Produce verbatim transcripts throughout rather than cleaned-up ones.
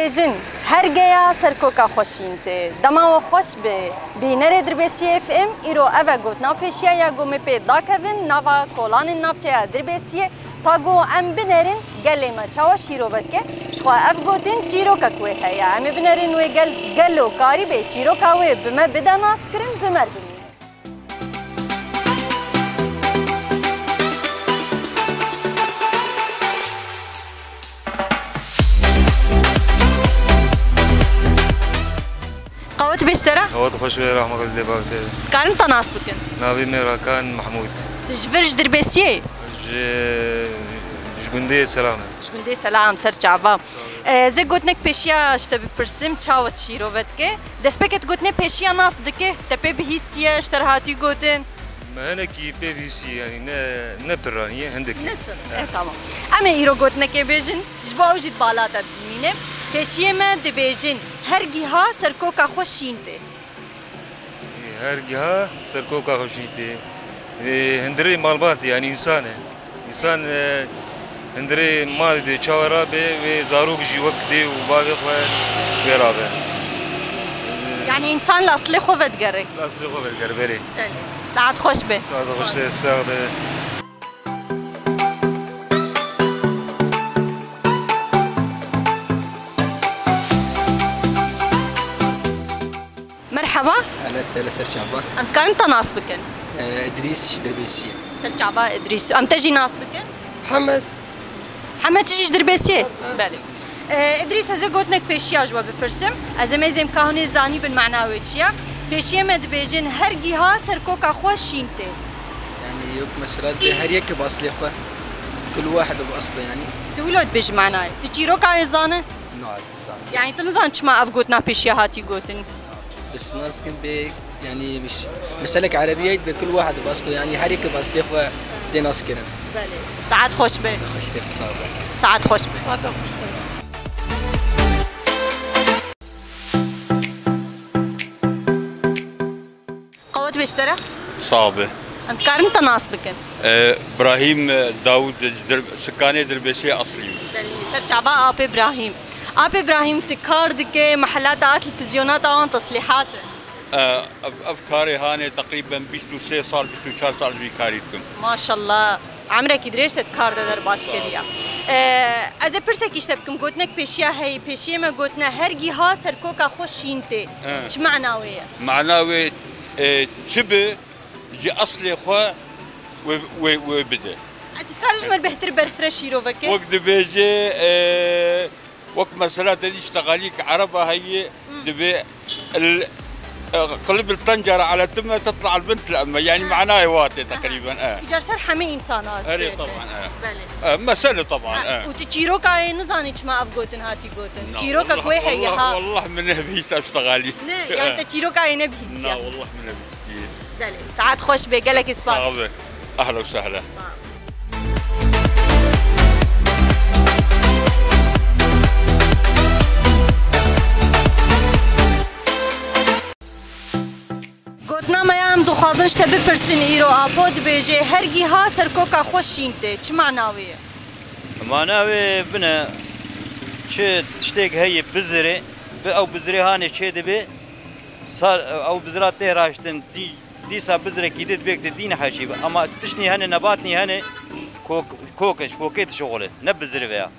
Jin, her geya serkoka xwe şîn tê. Dema we xweş be, bînerê Dirbêsiyê F M, îro ev e gotina pêşiya ya ku me pê dakevin nava kolanên navçeya Dirbêsiyê, ta ku em binerin gelê me çawa şîrove dike, ji xwe ev gotin çîrokek wê heye. Em ê binerin wê gel, gelo karî bê çîroka wê bi me bide naskirin, bi me re bimîne. Qawet bêş te re? Qawet xweş be, rehma Xwedê lê bavê te. Dikarin te nas bikin? Navê me Rakan Mahmûd. Tu ji vir ji Dirbêsiyê yî? Ji, ji gundê Selam e. Ji gundê Selam, ser çava. Sağ ol. Ez ê gotinek pêşiya ji te bipirsim, çawa tu şîrove dike? Destpêkê tu gotinê pêşiya nas dike, te pê bihîstiye, ji te re hatî gotin? Me hinekî pê bihîstiye, yanî ne, ne pir anî ye, hindekî. Ne pir. Evet. E, tamam. Em ê îro gotinekê bêjin, ji bo ew jî di bala te bimîne. Pêşiyê me dibêjin, her giha serkoka xwe şîn tê. Her giha serkoka xwe şîn tê. Ê, hundirê malbatê, yanî însan e. Însan, e, hundirê malê de çawa rabe, wê zarok jî wek dê û bavê xwe wê rabe. Yanî însan li eslê xwe vedigere. Li eslê xwe vedigere, belê. Belê. Saet xweş be. Saet xweş be, sax be. Merheba. Hele sele ser çava. Em dikarin te nas bikin? Ee, Idrîs ji Dirbêsiyê. Ser çava Idrîs. Em te jî nas bikin? Hemed. Hemed jî ji Dirbêsiyê? Ha. Belê. Ee, Idrîs, ez ê gotinek pêşiya ji we bipirsim. Ez ê mêzêm ka hûn ê zanîbin mana wê çi ye. Pêşiyê me dibêjin, her giha serkoka xwe şîn tê. Yani yok mesela de her yek bi aslê xwe. Kul wahid bi aslı yani. Tu wilo dibêjî manayê. Tu çîroka wê zane? No, ez dizanim. Yani tu nizan çima ev gotina pêşiya hatî gotin? Bes nas kim bê, yani biş-, misalek erebiyê bê kul wahid bi aslı, yani her yek bi aslê xwe tê nas kirin. Belê. Saet xweş be. Xweş ser sağ be. Saet xweş be. Saet xweş be. Qewet bê ji te re. Sax be. Em dikarin te nas bikin? E, Brahîm, e, Dawûd, e, ji Dir-, Sikanê Dirbêsiyê eslî. Belê, ser çava Apê Brahîm. Apê Brahîm, tu kar dike, mehela te a televîzyona te an teslîhat e? E, ev, ev karê hanê teqrîben bîst û sê sal, bîst û çar sal ji vî karî dikim. Maşallah. Emrekî dirêj te di kar de derbas kiriye. Sağ ol. Ee, ez ê pirsekî ji te bikim, gotinek pêşiya heyî, pêşiyê me gotine, her giha serkoka xwe şîn tê. He. Çi mana wê ye? Mana wê, e, çi bi, ji eslê xwe wê, wê, wê bide. E, tu dikarî ji me re bêhtir berfireh şîrove ke? Wek dibêje, e, Wek mesela te dî ştexalîk ereba heye, Hmm. dibê el, e, qilib el tencere ala time tetla el bint le emme. Yani Ha. manayê wa tê Aha. teqrîben, e. Îcar ser hemê însana Erê, tê. Teban, e. Belê. E, mesele teban, Ha, e. Û tu çîrokayê nizanî çima ev gotin hatî gotin? Na, Çîroka wallah, ku wê heye wallah, ha. Wallah min nebihîst ev ştexalî. Ne, yani E. te çîrokayê nebihîstiye. Na, wallah min nebihîstiye. Belê. Saet xweş be, gelekî spas. Sağ be. Ehla û sehla. Sağ ol. Gotina me ya em dixwazin ji te bipirsin îro Apo dibêje, her giha serkoka xwe şîn tê. Çi mana wê ye? Mana wê bine, çi tiştêk heye bizirê, bi ew bizirê hanê çê dibe, sar, ew bizira tê raştin, dî-, dîsa bizirekî dî dibêk te dî neheşî be. Ama tiştnî hene, nebatnî hene, kok, kok e, ji kokê dişixule, ne bizirê veya.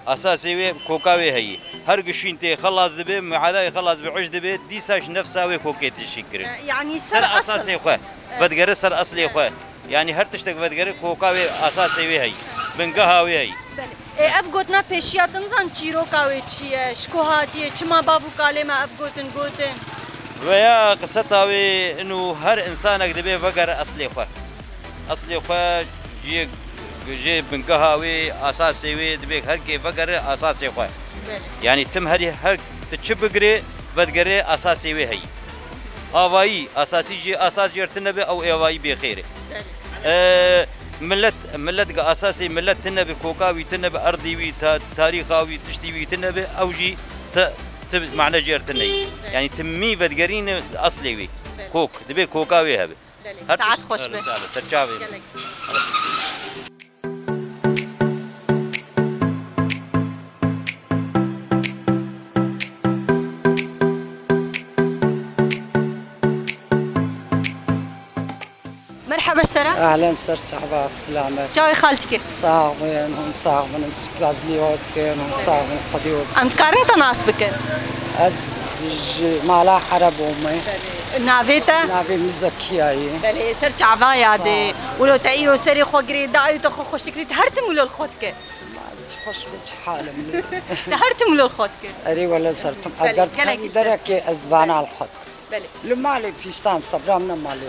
Esasê wê koka wê heyî. Her gişîn tê xelas dibe, miadayê xelas bi uj dibe, dîsa ji nefsa wê kokê tê şîn kirin. E, yani Ser ser esl. esasê xwe. E. Vedigere ser eslê E. xwe. Yani her tiştek vedigere koka wê esasê wê heyî. Bingeha wê heyî. Belê. E, ev gotina pêşiya te nizan çîroka wê çi ye, ji ku hatiye, çima bav û kalê me ev gotin gotin? Veya qiseta wê inu her insanek dibe vegere eslê xwe. Eslê xwe ciyê, ciyê bingeha wê, asasê wê dibe her kê vegere asasê xwe. Belê. Yani tim herî her tu çi bigirê, vedigere asasê wê heyî. Avayî, asasî jî, asas jêr tune be, ew êvayî bêxêr e. Belê. E, millet, millet ge asasê millet tune be, koka wî tune be, erdî wî, ta-, tarîxa wî, tiştî wî tune be, ew jî ti, ti mane jêr tune yî. Belê. Yani timî vedigerîne eslê wî. Belê. Kok, dibe koka wê hebe. Belê. Her Saet tişt-, xweş be. Sağ ol, ser çavê. Gelek. Ehlen, ser çava, bi selamet. Çawê xaltikê. Sax bin, hûn sax bin, em spasî we dikin, hûn sax bin, Xwedê we. Em dikarin te nas bikin? Ez ji mala Erebo me. Belê. Navê te? Navê min Zekiya ye. Belê, ser çava yadê. Sağ ol. Wilo te îro serê xwe girê, dayê te xwe xweşik dît, her tim wilo li xwe dike. Ma çi xweş bû, çi halim lê. Te her tim wilo li xwe dike. Erê wele ser tim. Belê, ez derd gelek hem derekê ez vana li xwe dikim. Belê. Li malê fîstan sebra min e malê.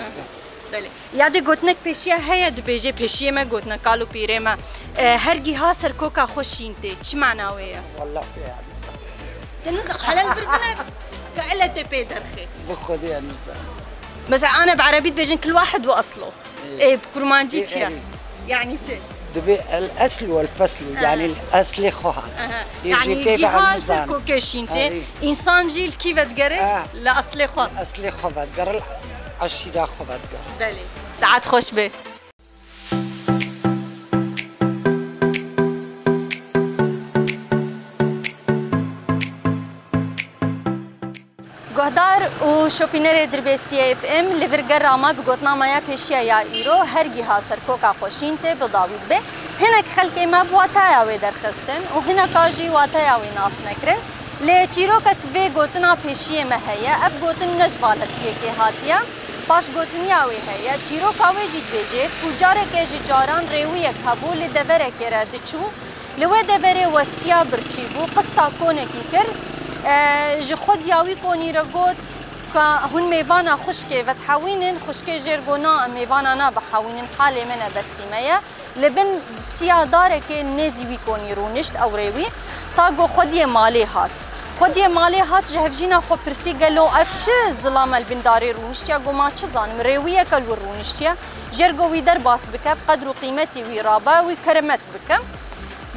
Belê. Yadê gotinek pêşiya heye, dibêje pêşiyê me gotine kal û pîrê me, e, her giha ser koka xwe şîn tê. Çi mana wê ye? Wallah, ya. Te niza-, helal bir bine, ke ele te pê derxê. Bi Xwedê ya niza. Mesela, ana bi erebî dibêjin kul wahid ve aslo. Ê, bi kurmancî çi ye? Ê, erê. Yani çi? Dibê el esl wel fesl, ha, yani eslê xwe hat. Aha. Ê, yani jê keyf giha ji kokê şîn tê. Erê. Însan jî li kî vedigere? Ha. Li eslê xwe. Eslê xwe vedigere, li eşîra xwe vedigere. Belê. Saet xweş be. Guhdar û şopînerê Dirbêsiyê F M, li vir gera me bi gotina me ya pêşiya ya îro, her giha ser koka xwe şîn tê, bi dawî dibe. Hinek xelkê me bi wataya wê derxistin û hineka jî wataya wê nas nekirin. Lê çîrokek vê gotina pêşiyê me heye. Ev gotin ne ji baletiyekê hatiye. Paşgotiniya wê heye. Çîroka wê jî dibêje ku careke ji caran rêwiyek hebû li deverekê re diçû. Li wê deverê westiya birçî bû, qista konekî kir, e, ji xwediya wî konî re got, ka hûn mêvana xwişkê vedihewînin, xwişkê jêr got, na, em mêvana nabihewînin, halê me ne besî me ye. Li bin siya darekê nêzî wî konî rûnişt, ew rêwî, ta got xwediyê malê hat. Xwediyê malê hat, ji hevjîna xwe pirsî, gelo ev çi zilam e li bin darê rûniştiye? Got, ma çi zanim, rêwiyeke li wir rûniştiye. Jêr got wî derbas bike, bi qedr û qîmetî wî rabe, wî keremet bike.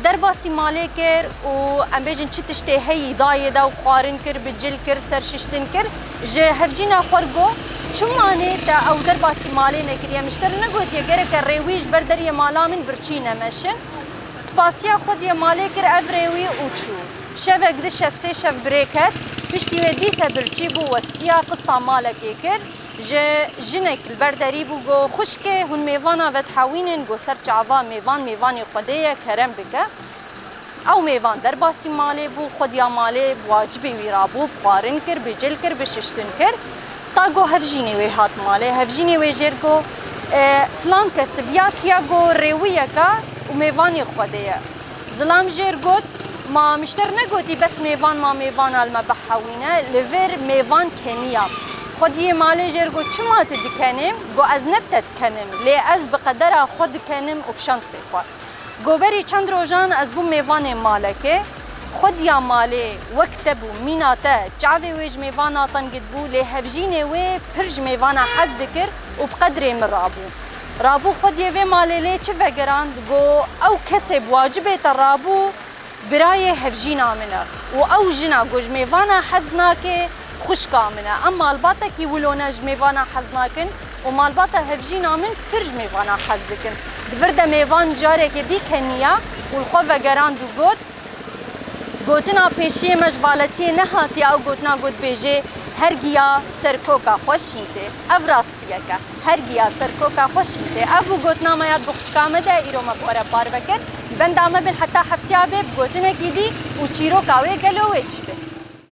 Derbasî malê kir û, em bêjin, çi tiştê heyî dayê de û xwarin kir, bi cil kir, serşiştin kir. Ji hevjîna xwe re got, çima nê te ew derbasî malê nekiriye? Min ji te re negotiye gereke rêwî ji ber deriyê mala min birçî nemeşin? Spasiya xwediyê malê kir, ev rêwî û çû. Şevek di şev sê şev bi rê ket, piştî wê dîse birçî bû, westiya qista malekê kir. Ji jinek li ber derî bû, got, xwişkê, hûn mêvana vedihewînin? Got, ser çava, mêvan mêvanê Xwedê ye, kerem bike. Ew mêvan derbasî malê bû, xwediya malê bi wacibê wî rabû, bi xwarin kir, bi cil kir, bi şiştin kir. Ta got hevjînê wê hat malê, hevjînê wê jêr got, e, filan kes viya kiya? Got rêwiyeka û mêvanê Xwedê ye. Zilam jêr got, ma min ji te re negotî bes mêvan ma mêvana li me bihewîne, li vir mêvan keniya. Xwediyê malê jêr got, çima tu dikenim? Got, ez ne bi te dikenim, lê ez bi qedera xwe dikenim û bi şansê xwe. Got, berî çend rojan ez bûm mêvanê malekê. Xwediya malê wek te bû, mîna te, çavê wê ji mêvana teng dibû, lê hevjînê wê pir ji mêvana hez dikir û bi qedrê min rabû. Rabû xwediyê vê malê, lê çi vegerand? Got, ew kesê bi wacibê te rabû, birayê hevjîna min e. Û ew jina ku ji mêvana hez nake, xwişka min e. Em malbatekî wilo ne ji mêvana hez nakin û malbata hevjîna min pir ji mêvana hez dikin. Di vir de mêvan carekê dî keniya û li xwe vegerand û got, Gotina pêşiyê me ji valetiyê nehatiye, ew gotina got bêjê, her giya ser koka xwe şîn tê. Ev rastiyek e. Her giya ser koka xwe şîn tê. Ev bû gotina me ya di bo xwişka me de, îro me bi we re parve kir. Benda me bin heta heftiya bê bi gotinekî dî û çîroka wê gelo wê çi be.